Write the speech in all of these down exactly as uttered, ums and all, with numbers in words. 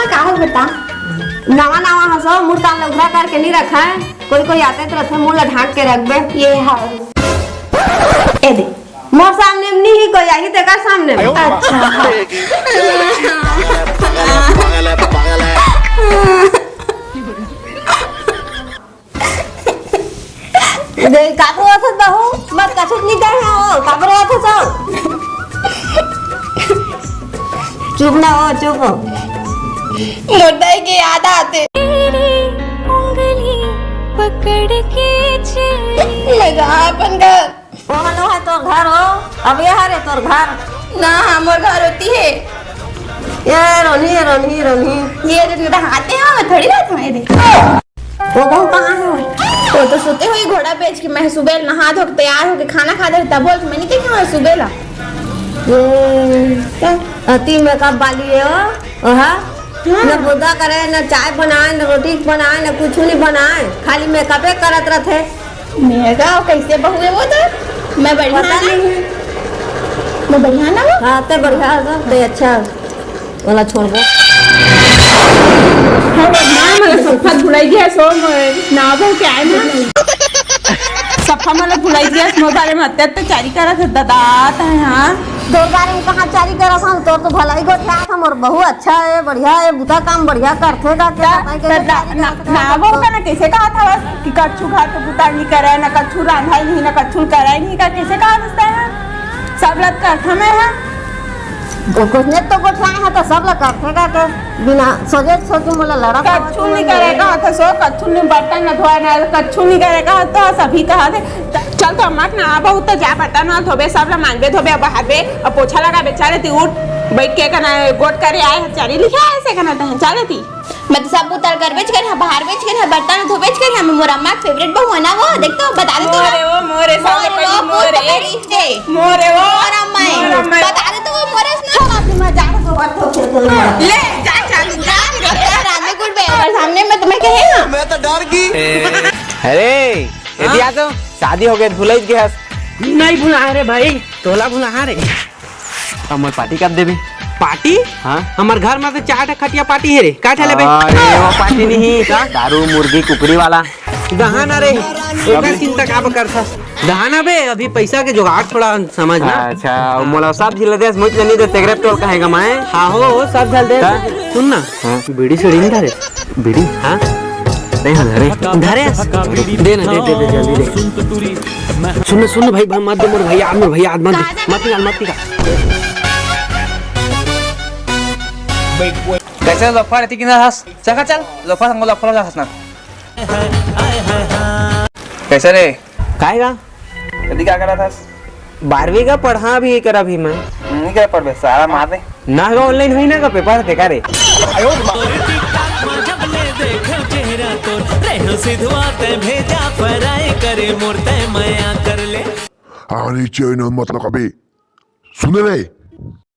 का हो बेटा? नवा नवा हसो, मुड़ तान लउघरा करके नहीं रखा है। कोई कोई आते तो रथे, मुड़ ला ढांक के रखबे। ये हाँ। ए दे। मोर सामने में नहीं कोई आही, तेकर सामने में। अच्छा। दे, काबर रोवत हस बहू? मत कछु नहीं कहे हो, काबर रोवत हस? चुप ना हो, चुप हो। मोर दाई के याद आथे। तेरी उंगली पकड़ के चली। मैं कहाँ अपन घर? ओहन ओहे तोर घर हो, अब ये हरे तोर घर। ना, हमर घर होती है। ये रोनी, ये रोनी, ये रोनी। ये रोनी तो हाथे हो, थोड़ी रहत हूँ, ये देख। वो बहू कहाँ है? वो तो सुते हुई घोड़ा बेच के मैं सुबह नहा धो के तैयार होके खाना खा दे, तब बोल, मैं नहीं देखा हूँ सुबह ला। ये क्या? अति मेकअप वाली है वो, ओहा? हाँ। न बुता करे, न चाय बनाए, न रोटी बनाए, न कुछ नहीं बनाए, खाली मेकअपे करत रहते। मेरा कैसे बहू है वो तो? मैं बढ़िया पता ना? नहीं है। मैं बढ़िया ना वो? हाँ, ते बढ़िया है तो, ते अच्छा वाला छोड़ दो। हाँ, ना, मतलब, सफा धुलाई दिया, सो मैं ना वो क्या है ना? सफा मतलब धुलाई दिया, सो बारे में अत्याचारी करा था, दादा आता है, हाँ। तोर बारे में कहाँ चारी करत हन? तोर तो भलाई गोठियात हन, मोर बहू अच्छा है, बढ़िया है, बुता काम बढ़िया करथे का, के त-, बताई के त-, चारी ना, करत ना, हन? वो का ना कैसे कहा था बस कि कच्छु घर के बुता नहीं करे, ना कच्छु रांधा नहीं, ना कच्छु करे नहीं का, कैसे कहा था? सब लग करथे मैं, हाँ। गो-, कुछ ने तो गोठियाए है तो सब लग करथे का, के बिना सोचे सोचे मोला लड़ा कच्छु नहीं करे कहा था सो, कच्छु नहीं बर्तन न धोए ना, कच्छु नहीं करे कहा तो सभी कहा थे। चल तो मत ना, बहुत तो जा बर्तन ना धोबे, सब ला मांजबे धोबे, अब बहारबे, अब पोछा लगाबे, चाले ती उठ, बैठ के कना गोठ करे आए, चारी लिखे आए से कना तहन, चाले ती। मैं तो सब उतार कर बेच कर, हाँ, बाहर बेच कर, हाँ, बर्तन धो बेच कर, हाँ, मोर अम्मा के फेवरेट बहू है ना वो, देख तो, बता दे तो। मोरे वो, मोरे साले मोरे पहली वो, मोरे। मोरे वो। मोर अम्मा है। मोर अम्मा है। बता दे तो वो मोरे से ना। चल, आज मैं जा रहा हूँ, बात हो, हो, हो। ले, जा, जा, जा, जा, रात में गुड बे, और सामने में तुम्हें कहे ना। मैं तो डर गई। अरे, हाँ? एती आ तो, शादी हो गई, भुलाई गए हस। नहीं भुला रे भाई, तोला भुला रे। हमर पार्टी कब देबे? पार्टी? हाँ। हमर घर में तो चार ठे खटिया पार्टी है रे, का ठे लेबे? अरे, वो पार्टी नहीं, का? दारू, मुर्गी, कुकरी वाला। दहाना रे, ओकर चिंता काबर करथस? दहाना बे, अभी पैसा के जुगाड़ थोड़ा समझ ना। अच्छा, मोला सब झिला देस, मुझ नहीं दे, तेगरे तोल कहेगा मैं। हाँ हो, सब झल दे। का? सुन ना, हाँ। बीड़ी सीड़ी नहीं धरे? बीड़ी? हाँ। नहीं, हाँ, धरे। धरे? दे ना, दे, दे, दे, जल्दी दे। सुन, सुन भाई, भाई, मत दे मोर भैया, मोर भैया, मत दे, मत निकाल, मत निकाल। कैसे लोफर इतनी कितना हंस? चल, चल, लोफर संग लोफर हंसना। कैसे रे? काय का? कदी का करा था? बारहवीं का पढ़ा अभी, कर अभी मैं। नहीं कर पढ़बे, सारा मार दे। ना का online होई ना का paper देखा रे। अरे चैन मतलब अबे सुन रे।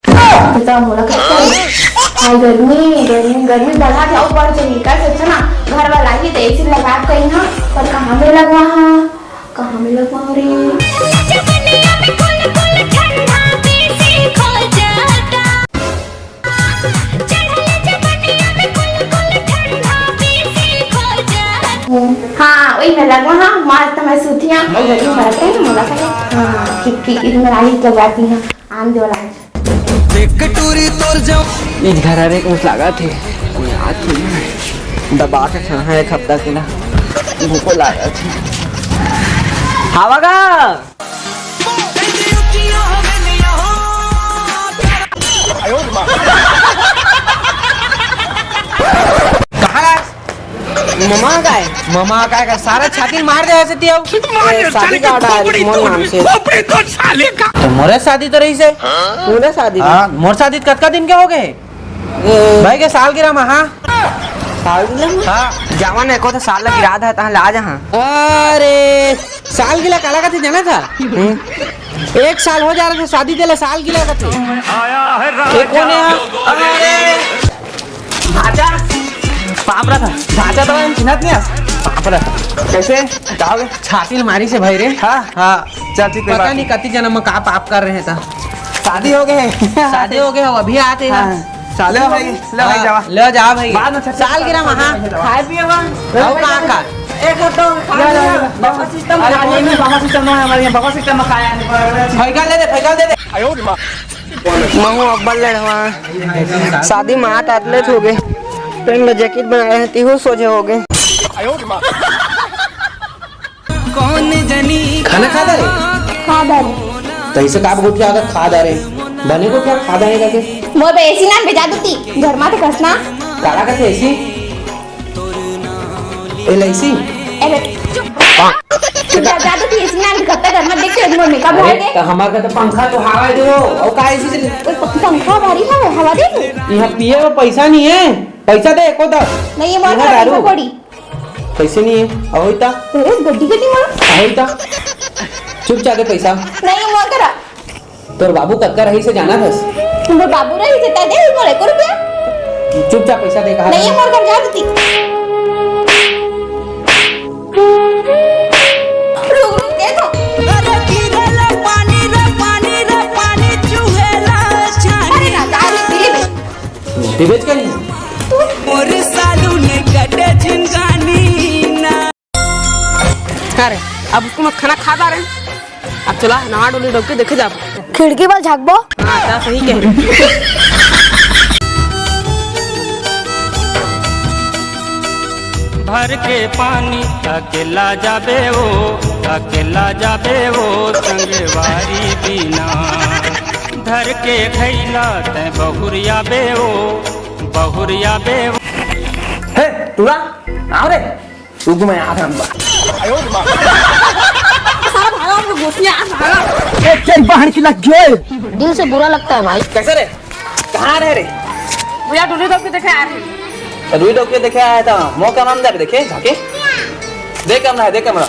तो मोला कब करे? हाय गर्मी, गर्मी, गर्मी बढ़ा के अउ बढ़ जाही। का सोचा ना, घर वाला ही तो AC लगा के कहीं ना, पर कहाँ में लगवा हाँ? कहाँ में लगवाऊं रे? हाँ, वही में लगवा, हाँ, मस्त मैं सूतिया, और गर्मी बढ़ते हैं, मोला करे। हाँ, ठीक, ठीक, इसमें रानी लगवाती हूँ, आन दे वाला है। देख टूरी तोर जाऊं। इस घर हरे कुछ लागत हे, कोई आत हे ना। दबा के खाना हे एक हफ्ता के ना, भूखो लागत हे। हावा गा। कहाँ गा? ममा काय? ममा काय का सारा छाती मार दे ऐसे तियो। ए, शादी का order आइस मोर नाम से। तो मोरे शादी तो रहिसे। मोरे शादी? हाँ, मोर शादी कतका दिन के हो गए? ए, भाई के सालगिरह में, हाँ। सालगिरह में? हाँ। जावन एको तो साल लगी रहा था, तहाँ ला जहाँ। अरे, सालगिरह काला कथे जाना था? हम्म। एक साल हो जा रहा था शादी, तेला सालगिरह कथे। एक कोने हाँ? अरे, भांचा, पाप रहा था। भांचा तो हम चिन्हत नहीं है। पाप रहा। कैसे? का हो गया? छाती मारी से भाई रे। हाँ? हाँ। चल, ठीक है, पता बात नहीं कति जन्म में का पाप कर रहे हैं ता। शादी हो गए। शादी हो गए हो, अभी आते हैं। हाँ। चलो भाई, लो भाई, हाँ, जावा। लो जा भाई। बाद में छठ साल गिरा वहाँ। खाए पिए बा। आओ, कहाँ का? एक हाथ दो, खा ले, ले, ले। बफे सिस्टम अरे, खा ले। नहीं, बफे सिस्टम नहीं है हमारे यहाँ, बफे सिस्टम में खाया है। फेंका दे दे, फेंका दे दे। महू अब्बल लड़वा। शादी में हाथ आतले हो गए। पेन में जैकेट बनाए हैं, तिहू सोझे हो गए। कौन जनी खाना खा डारे? खा डारे। तो इसे का गोठिया अगर खा डारे, बने गोठिया खा डारे करके? मोर बे एसी नाम भेजा देती, घर मा तो कसना। काला कथे एसी? एलआईसी? अरे, चुप। जा, जा तो एसी नाम करता घर मा, देख के मोर मेकअप अरे, हो गए। तो हमार का तो पंखा तो हवा दे वो, और का एसी चले? पंखा भारी है, हवा दे तू। यहाँ पिए में पैसा नहीं है, पैसा दे एको तो। नहीं, ये मोर यहाँ घर दारू। पैसा कोड़ी। पैसे नहीं है, अहोई ता। ए, गड्डी गड्डी मार। अहोई ता। चुपचाप दे पैसा। नहीं, मोर करा। तोर बाबू कक्का रही से जाना बस। मोर बाबू रही से तय दे, मोर एको रुपया। चुपचाप पैसा दे, कहा नहीं, मोर कर जा देती। रुक, रुक, दे तो। अरे, गिरेला पानी रे, पानी रे, पानी चुहेला छानी। अरे ना, जा रे, पी ले बे। बेच कर नहीं। मोर सालू ने कटे जिंदगानी ना। अरे, अब उसको मत खाना खा पा रहे। अब चला, नहा डोली डब के देखे जाब। खिड़की बल झाँकबो। हाँ, ता सही कहे। भर के पानी अकेला जाबे ओ, अकेला जाबे ओ, संगवारी बिना। धर के खैला तै बहुरिया बे ओ, बहुरिया बे ओ। हे, टूरा, आओ रे। रुक, मैं आ रहा हूँ। सारा भागा, हम लोग घुस गया, भागा। ए, तेरी बहन की लग गई। दिल से बुरा लगता है भाई। कैसे रे? कहाँ रहे रे? भैया, डुली डब के देखे आ रहे। तो डुली डब के देखे आया था, मौका नाम दे देखे, जाके। देख कैमरा है, देख कैमरा।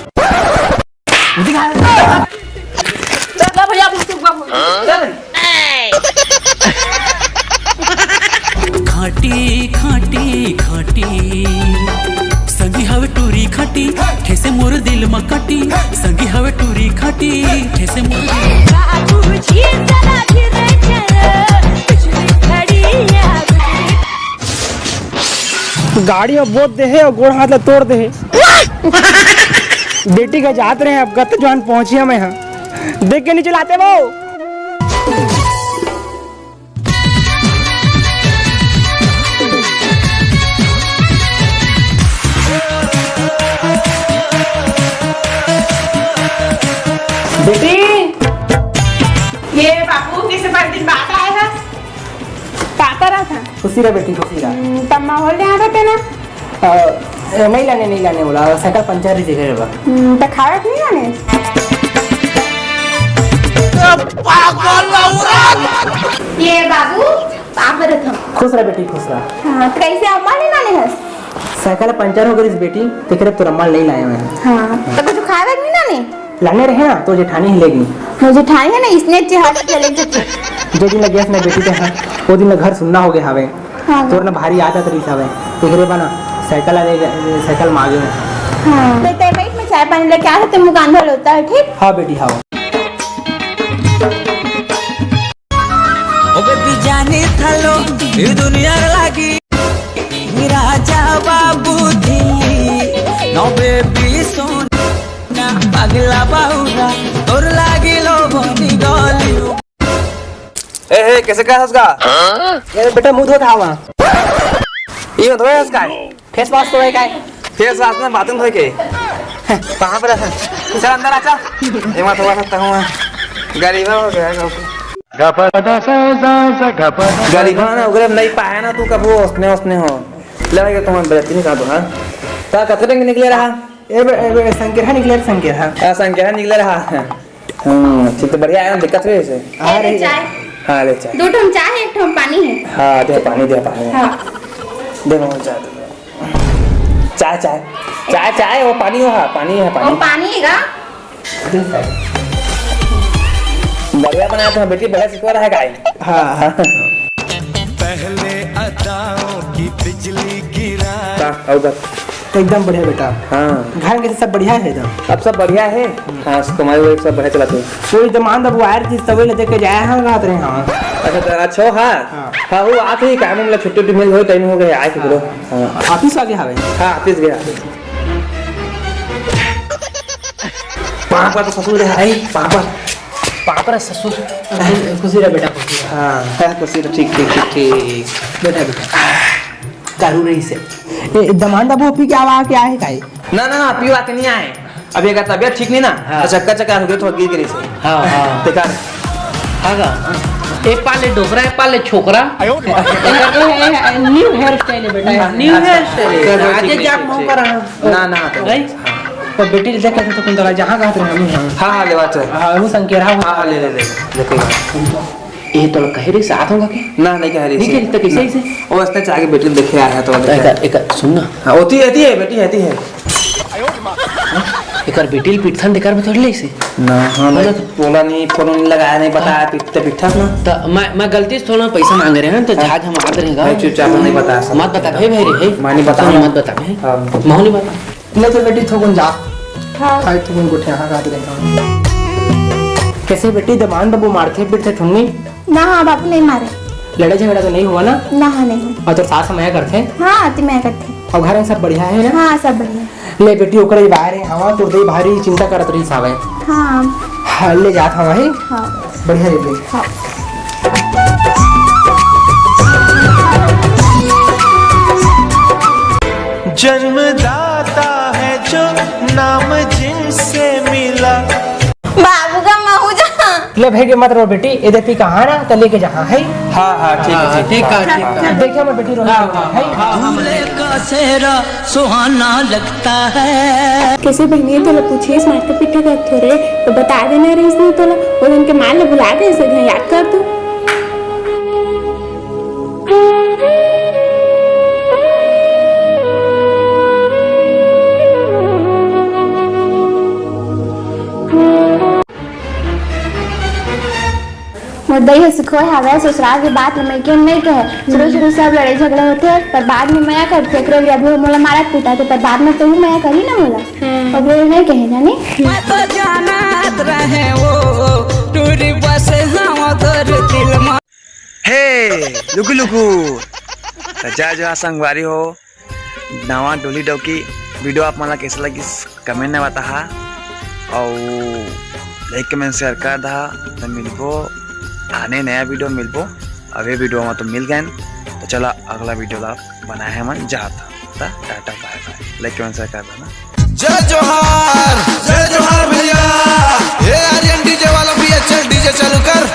चल भैया, अब हम चुप, अब हम चुप। चल। खाटी, खाटी, खाटी, संगी हवे टूरी खाटी, ठेसे मोर दिल म काटी, संगी हवे टूरी खाटी, ठेसे मोर दिल। बाबूजी चला धीरे चला, बिजली खड़ी है, बिजली। गाड़ी में बोत दे हे और गोड़ हाथ ला तोड़ दे हे। बेटी का जात रहे, अब गत जवान पहुंचिया मैं, हाँ, देख के नहीं चलाते वो। बेटी, ये बाबू कैसे बड़े दिन बाद आए हैं? का करत है? खुशी रह बेटी, खुशी रह। हम्म, तब माहौल यहाँ रहते ना? अ, नहीं लाने, नहीं लाने बोला, साइकिल पंचर रही जगह बा। हम्म, तो खावे के नहीं लाने? पागल औरत! ये बाबू, पाँव परत हँव। खुश रह बेटी, खुश रह। हाँ, तो कैसे अम्मा नहीं लाने हस? साइकिल पंचर हो गई बेटी, तेकरे तोर अम्मा नहीं लाए हुए हैं। हाँ, तो कुछ खावे के नहीं लाने? लाने रहे ना, तो जेठानी ही लेगी। मोर जेठानी है ना, इसने अच्छे हाथ से लेके जाती। जो दिन लगे अपने बेटी के हाथ, वो दिन घर सुन्ना हो गए हवे। हाँ। तोर ना भारी आदत रही हवे। तेकरे बना साइकिल आ गई, साइकिल मांगे में। हाँ। तो ते बैठ में चाय पानी लेके आ सकते, मुँह कान धो लेता है, ठीक? हाँ बेटी, हाँ। ओ बेबी जाने थालो, ये दुनिया लागी। राजा बाबू दिल्ली, नौ बेबी सोना, पगला बाहुरा, तोर लागी लो बोनी गली। ए, हे, कैसे का हंस गा? ए, बेटा, मुंह धो धावा। ये धोए हंस का? फेस वॉश तो है का? फेस वॉश में बाथरूम धोए के। कहाँ पर है? चल अंदर आ, चल। ए, मैं थोड़ा सा तहूँ। गरीबा हो गया है। गरीबा ना, ओकरे नहीं पाया ना तू कबो, ओसने, ओसने हो। ले भाई, तुम बेइज्जती नहीं कर दो, हाँ? का कतरे टंग निकले रहा? ए बे, ए बे, संकेरा निकले, संकेरा। आ, संकेरा निकले रहा। हाँ, ठीक तो बढ़िया है, दिक्कत हुई इसे। हाँ, ए, ले ले। चाय। हाँ, ले चाय। दो ठम चाय, एक ठम पानी है। हाँ, दे पानी, दे पानी। हाँ। दे, मैं चाय दे दो। चाय, चाय। चाय, चाय, वो पानी हो, हाँ, पानी है, पानी। वो पानी है का? बढ़िया बनाया था बेटी, बड़ा सिकवा रहा है गाय। हाँ, हाँ। पहले अदाओं की बिजली गिरा। हाँ, आओ बस। एकदम बढ़िया बेटा। हाँ। घर के सब बढ़िया हे एकदम? अब सब बढ़िया हे। हाँ, कमाई वमाई सब बढ़िया चलत हे। कोई दमांद अब वायर जिस तवे ले देके जाए, हाँ, कहत रहे, हाँ। अच्छा, तो अच्छा, हाँ। हाँ। हाँ, वो आत ही काम, मतलब, छुट्टी उट्टी मिल होई, टाइम हो गया, आए के बोलो। हाँ। हाँ। ऑफिस वाले हवे? हाँ, ऑफिस गया। पापा तो ससुर है, पापा। पापा ससुर। खुशी रह बेटा, खुशी रह। हाँ, हाँ, खुशी रह, ठीक, ठीक, ठीक, ठीक। बेटा, बेटा। दारू रही से। ए, दमांद बाबू पी के आवा के आए हे काई? ना, ना, ना, पीवा के नहीं आए। अभी एकर तबियत ठीक नहीं ना, हाँ। तो चक्कर, चक्कर हो गया, थोड़ा गिर गिरी से। हाँ, हाँ। बेकार। हाँ का? ए पाले डोकरा, ए पाले छोकरा। आयो रे माँ। ए, ए, ए, ए, न्यू हेयर स्टाइल है बेटा, हाँ, न्यू अच्छा। हेयर स्टाइल है। चलो, ठीक, आगे ठीक, जाके ठीक, मौका ठीक। रहा। ना, ना, तो भाई, हाँ। तो बेटी ले जाके तो कौन तरह जहाँ कहत रहे हम, हाँ। हाँ, हाँ, ले बात है। हाँ, वो संकेरा हो। हाँ, हाँ, ले, ले, ले, ले, कोई बात। ये तो कहे रही साथ होगा के? ना, नहीं कहे रही नहीं से। कहे, तो कैसे, ना। कैसे? वो उसने चाह के बेटी देखे आया तो देखे। एक, एक, सुन ना। हाँ, होती रहती है, बेटी रहती है। एकर बेटी ल पिटथन, तेकर में थोड़ी लइसे। ना, हाँ, मैं बोला तो। बोला नहीं, फोन नहीं लगाया, नहीं बताया, हाँ। पिटते पिटथस ना। तो मैं, मैं गलती से थोड़ा पैसा मांगे रहे हैं, तो हाँ। झाझ हम आते रहेगा। नहीं, चुपचाप नहीं बताया सब। मत बता भाई, भाई रे, भाई। मैं नहीं बताऊँ। मत बता भाई। हाँ। महू नहीं बता। नहीं तो बेटी थोकन जा। हाँ। खाए थोकन गोठिया, हाँ, खाते रहेगा। कैसे बेटी दमांद बाबू मारथे पिटथे ठुन्नी? ना, हाँ, बाबू नहीं मारे। लड़ाई झगड़ा तो नहीं हुआ ना? ना, हाँ, नहीं हुआ। और तोर सास मया करथे? हाँ, आती मया करथे। और घर में सब बढ़िया है ना? हाँ, सब बढ़िया। ले बेटी, ओकरे बाहर है, हवा तो दे भारी चिंता करत रही सावे। हाँ। हाँ, ले जात हवा है। हाँ। बढ़िया ले ले। हाँ। जन्मदाता है जो नाम जिनसे मिला। बाबू का महू जा। ले भाई के मत रो बेटी, ये देखती कहाँ ना तो लेके जहाँ है। हाँ, हाँ, ठीक है, हाँ, ठीक, ठीक हाँ, है, ठीक है। देखिए मैं बेटी रो हाँ, हाँ, है। हाँ, हाँ, दूल्हे का सेहरा सुहाना लगता है। कैसे बहनी तोला पूछे, मारते पीटे का थोड़े तो बता देना रहीस नहीं तोला, वो दिन के मार ले भुला गए से घर याद कर तू। मोर दई ह सिखोय हवय, ससुराल के बात ल मइके म नइ कहय। शुरू-शुरू सब लड़ई झगड़ा होथे, पर बाद म मया करथे। एकरे लिए अभी मोला मारत पिटत हे, पर बाद म तहू मया करही ना मोला। हाँ। ओकरे लिए नइ कहे जानी। मैं तो जानत रहे वो टूरी बस हवा तोर दिल म। हे, लुकु लुकु। त जय जोहार संगवारी हो। नवा डोली डौकी वीडियो आप मन ला कैसे लगिस, कमेंट में बताहा। अउ लाइक, कमेंट, शेयर कर दहा। त मिलबो आने नया वीडियो मिलबो। अब ये वीडियो में तो मिल गए, तो चला अगला वीडियो ला बनाए हमन जात। त टाटा, बाय बाय। लाइक, कमेंट, शेयर कर देना। जय जोहार, जय जोहार भैया।